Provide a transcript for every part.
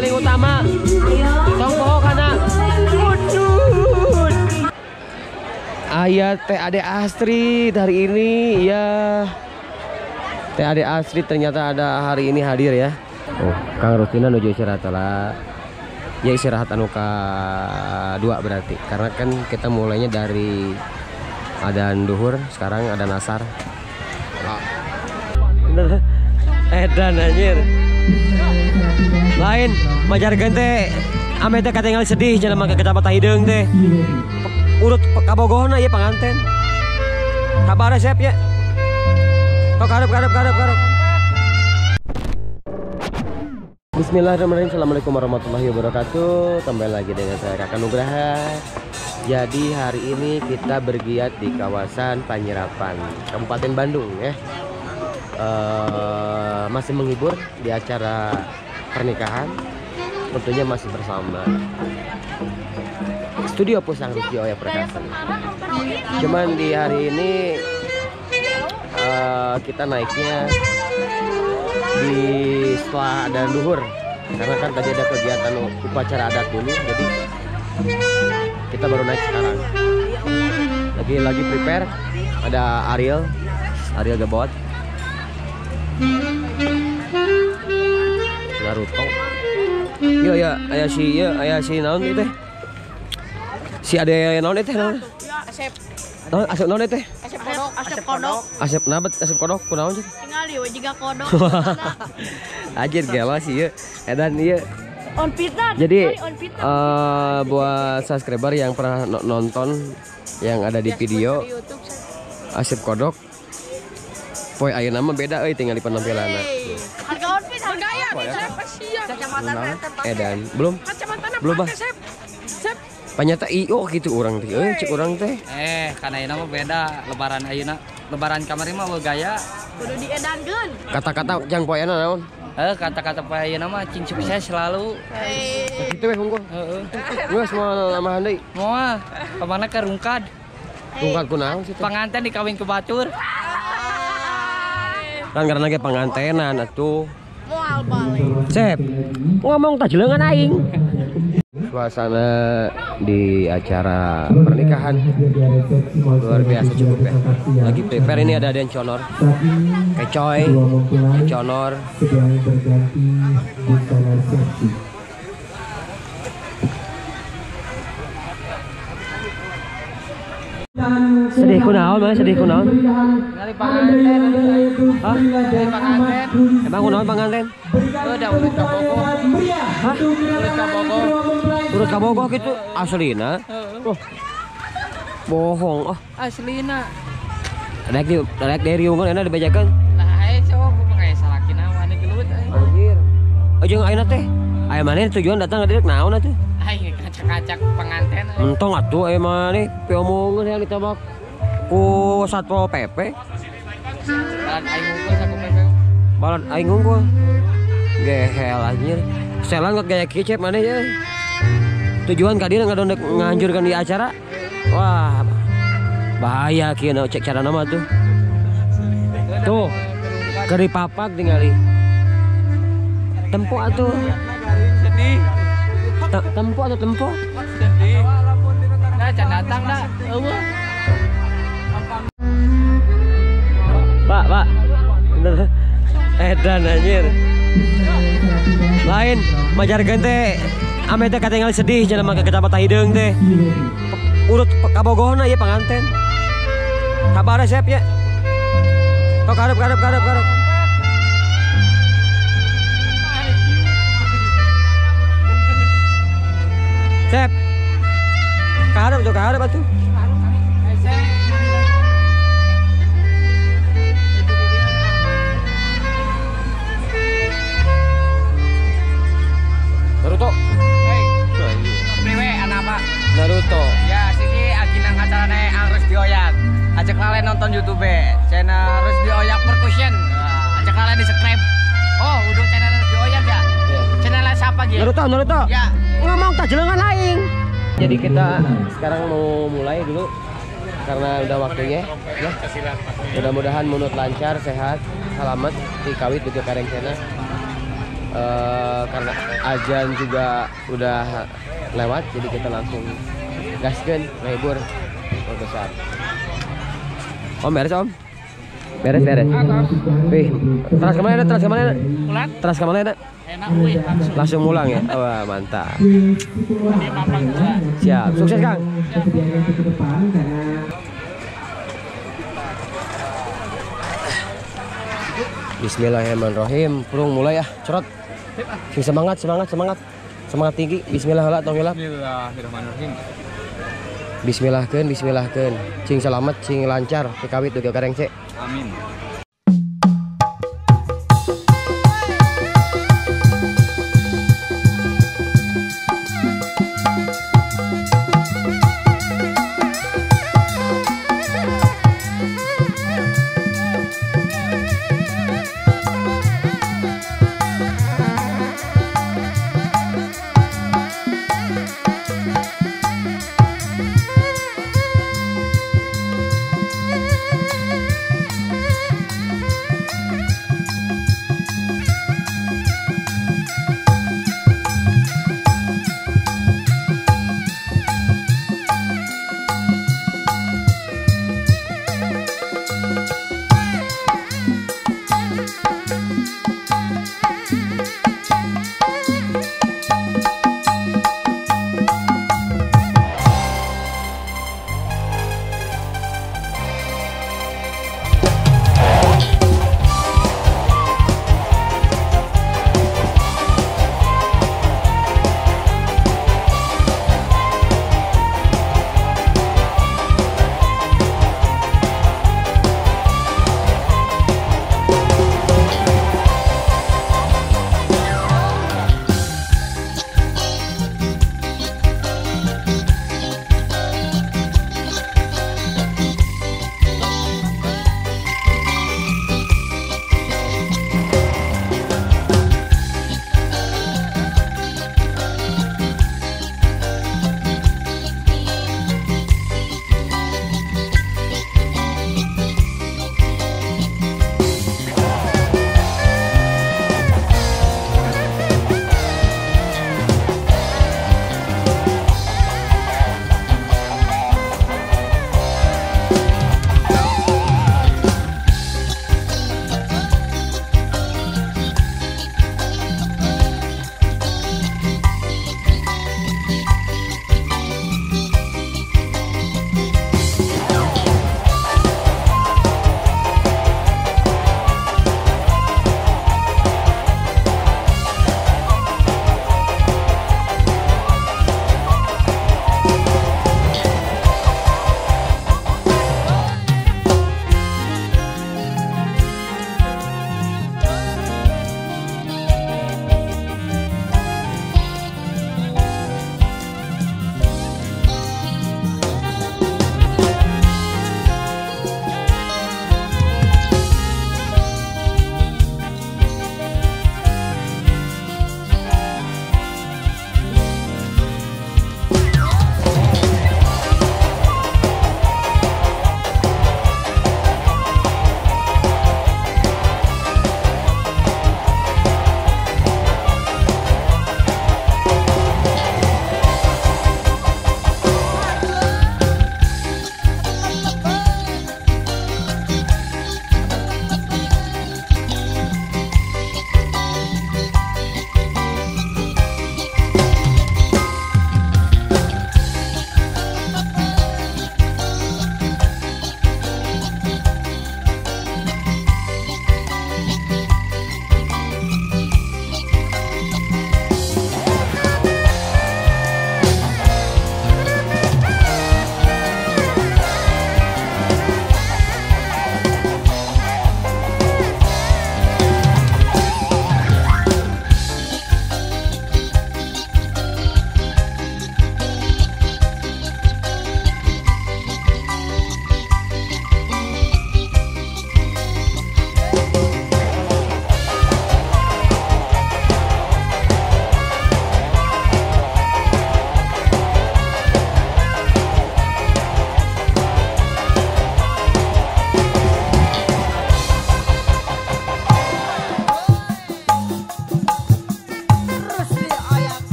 paling utama. Tong poho kana udud. Aya Teh Ade Astrid hari ini ya. Teh Ade Astrid ternyata ada hari ini hadir ya. Oh, Kang Rustina nuju istirahat lah. Ya istirahat anu ka-2 berarti. Karena kan kita mulainya dari adan duhur, sekarang ada nasar. Bener. Edan anjir. Lain majarkeun teh ame teh katingal sedih cenah mah kecamatan hideung teh. Urut kabogohna ieu panganten. Kabar resep ya. Tok karep karep karep karep. Bismillahirrahmanirrahim. Assalamualaikum warahmatullahi wabarakatuh. Kembali lagi dengan saya Kakak Nugraha. Jadi hari ini kita bergiat di kawasan Panyirapan, Kabupaten Bandung ya. Masih menghibur di acara pernikahan. Tentunya masih bersama Studio Pusang Rusdi Oya Perkasa. Cuman di hari ini kita naiknya di setelah ada luhur, karena kan tadi ada kegiatan upacara adat dulu, jadi kita baru naik sekarang. Lagi prepare, ada Ariel, Ariel Gebot, Naruto. Yo ya, aya si ya, aya si naon itu teh? Si ade naon itu teh naon? Asep. Naon asep naon itu teh? Asep kodok, asep kodok. Asep nabat, asep kodok kunaon sih? Tingali we jiga kodok. Anjir gela sih ieu. Edan ieu. On pitan. Jadi buat subscriber yang pernah nonton yang ada di video Asep Kodok, poe ayeuna mah beda euy tinggal di penampilanna. Harga on fit harga ya. Edan belum? Belum bah. Panyata io gitu orang teh euy cek urang teh. Kana ayeuna mah beda lebaran ayeuna. Lebaran kamari mah eueuh gaya. Kudu diedankeun. Kata-kata jang poe ayeuna naon? Kata-kata poe ayeuna mah cing sukses selalu. Kitu we hungkul. Heeh. Geus moal lamahan deui. Moal, ka mana ka rungkad. Rungkad kunaon sih teh? Panganten dikawin ku batur. Kan karena ge pangantenan atuh. Moal balik. Sep. Ngomong tah jeleungan aing. Suasana di acara pernikahan luar biasa cukup ya. Lagi prepare ini ada Den Conor, Kecoy, Conor. Sedih kunaon mah, sedih kunaon? Hah? Emang kunaon panganten? Udah urut kabogoh. Hah? Urut kabogoh. Urut kabogoh gitu aslina. Oh. Bohong oh. Aslina. Rek di riungan enak dibajakan. Lah aya sok kumaha salakina wani gelut. Anjir. Oh jeung ayeuna teh. Aya maneh tujuan datang ka dieu naon atuh? Aing kacak-kacak penganten. Entong atuh aya maneh piomongeun hayang ditabak ku Satpol PP. Balan aing ngungkul saku PP. Balan aing ngungkul. Gehel anjir. Selan kok gaya kieu cep maneh ya. Tujuan ka dieu ngadondek nganjurkan di acara. Wah. Bahaya kieu cek cara nama tuh. Tuh. Keur dipapak tingali. Tempo atuh. Sedih. Tempo atau tempo? Sedih. Nah, can datang dah. Eueuh. Pak, Pak. Bener. Edan anjir. Lain majarkeun teh ame teh katingal sedih cenah mah kecamatan hideung teh. Urut kabogohna ieu panganten. Kabar resep ya. Tok karep karep karep karep. Sep. Karep tuh karep atuh. Naruto. Hei. Priwe anak apa? Naruto. Ya, siki aginang acarane Ang Rusdi Oyak. Ajak kalian nonton YouTube channel Rusdi Oyak Percussion. Ajak kalian di subscribe. Oh, udah channel Rusdi Oyak ya? Ya. Channelnya siapa gitu? Naruto, Naruto. Ya. Ngomong tak jelengan aing. Jadi kita sekarang mau mulai dulu karena udah waktunya ya. Mudah-mudahan munut lancar, sehat, selamat di kawit juga kareng channel. Karena azan juga udah lewat, jadi kita langsung gaskeun ngahibur besar. Om beres om? Beres beres. Wih, teras kemana? Teras kemana? Teras kemana? Enak, wih, langsung mulang ya. Wah mantap. Siap, sukses Kang. Bismillahirrahmanirrahim. Purung mulai ya, cerot. Sing semangat, semangat, semangat. Semangat tinggi. Bismillah tong hilap. Bismillahirrahmanirrahim. Bismillahkeun, bismillahkeun. Cing selamat, cing lancar, dikawit dugi kareng cek. Amin.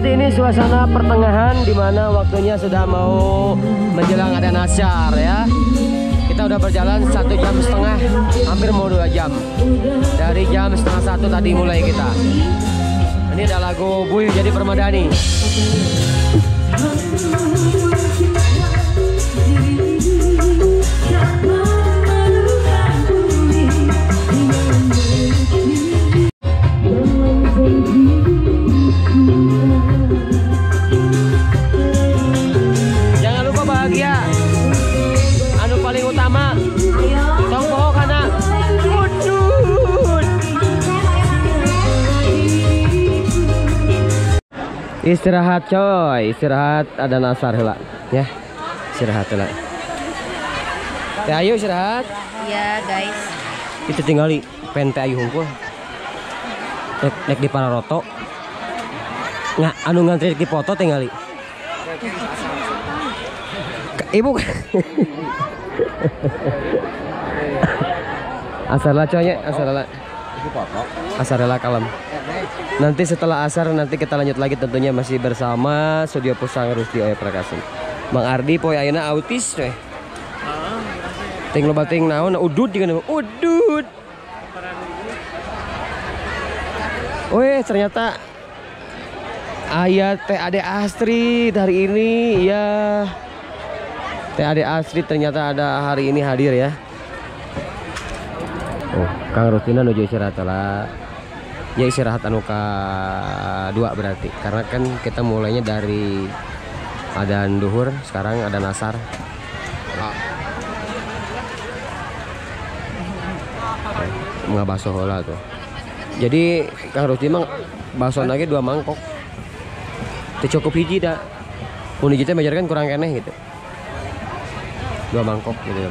Seperti ini suasana pertengahan di mana waktunya sudah mau menjelang ada nasyar ya. Kita udah berjalan 1,5 jam, hampir mau 2 jam. Dari jam 12:30 tadi mulai kita. Ini ada lagu Bui Jadi Permadani. Jangan lupa bahagia. Anu paling utama. Tong poho kana udud. Istirahat coy, istirahat ada nasar heula ya. Istirahat heula. Teh Ayu istirahat. Iya, guys. Itu tinggali pen Teh Ayu hungkul. Nek di Pararoto. Nggak, anu ngantri di foto tinggali. Ibu. Asarlah coy, asarlah. Asarlah kalem. Nanti setelah asar nanti kita lanjut lagi tentunya masih bersama Studio Pusang Rusdi Oya Prakasem. Mang Ardi poe ayeuna autis we. Ting loba ting naon udud jeung udud. Weh, ternyata aya Teh Ade Astrid hari ini ya. Teh Ade Astrid ternyata ada hari ini hadir ya. Oh, Kang Rusdina nuju istirahat lah. Ya istirahat anu ka-2 berarti. Karena kan kita mulainya dari adan duhur, sekarang ada nasar. Nggak baso heula tuh. Jadi Kang Rusdi mah baso lagi 2 mangkok. Teu cukup hiji da. Mun hiji teh mejar kan kurang keneh gitu. 2 mangkok gitu.